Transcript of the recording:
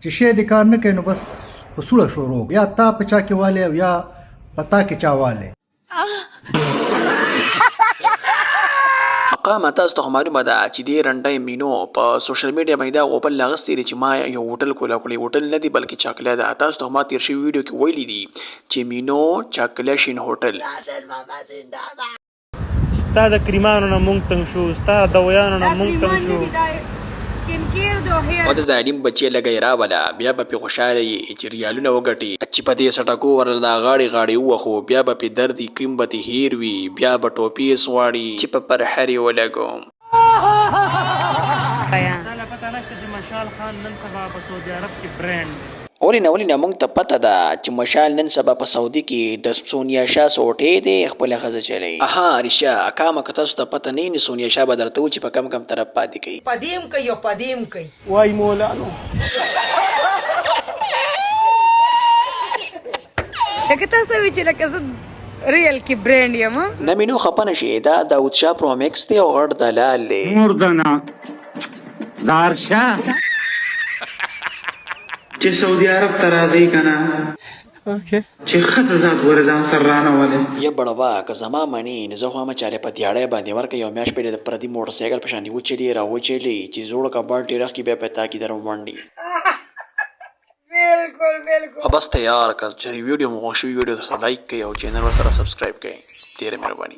چې شی دې کار نه کوي نو بس په سوړه شروع، یا تا په چا کې والي او یا په تا کې چا والي. مقامه تاسو ته خو معلومه ده چې دې رنډۍ مینو په سوشل میډیا باندې دا غوبل اغستې دي چې ما یو هوټل کولا کړی، هوټل نه دی بلکې چاکله ده. تاسو ته خو ما تیر شوي ویډیو کې ویلي دي چې مینو چاکله شین هوټل. ستا د کریمانو نه مونږ تنګ شو، ستا د دویانو نه دا مونږ تنګ کریمان شو. نه دي، دا سکین کیر دی او هیر. او د ظالم بچی لږه یې راوله بیا به پې خوشحاله یې چې ریالونه وګټې، چې په دې څټکو ورله دا غاړې غاړې ووهو بیا به پې درد وي، کریم به ترې هېر وي، بیا به ټوپیس غواړي چې په پرهر یې ولګوم. تا لا پته نشته چې مشال خان نن سبا په سعودي عرب کې برانډ دی. ولې نه ولې نه مونږ ته پته ده چې مشال نن سبا په سعودي کې د سونیا شاه سوټی دی خپله ښځه چلوي. اها رښتیا اکامه که تاسو ته پته نه وي نو سونیا شاه به درته وچې په کم کم طرف پاتې کوي. په دې هم کوي او په دې هم کوي. وای مولانو. لکه تاسو وی چې لکه زه ریل کې برانډ یم. نه مینو خپه نه شي دا داود شاه پرو میکس دی او غټ دلال دی. مردنا زار شه. چې سعودي عرب ته راځئ کنه چې ښځه ذات ګوره ځان سره رانه ولې. یه بړوا که زما منې نو زه خو هم چاله په دیاړی باندې ورکه یو میاشت پرې د پردي موټر سایکل په شانې وچلي راوچلي چې زوړ کباړ ټیرخ کې بیا په تا کې در ومنډي. بالکل بالکل. بس ته یار که چېرې ویډیو مو خوښ شوي ویډیو درسره لایک کړئ او چینل ورسره سبسکرایب کړئ. ډیره مهرباني.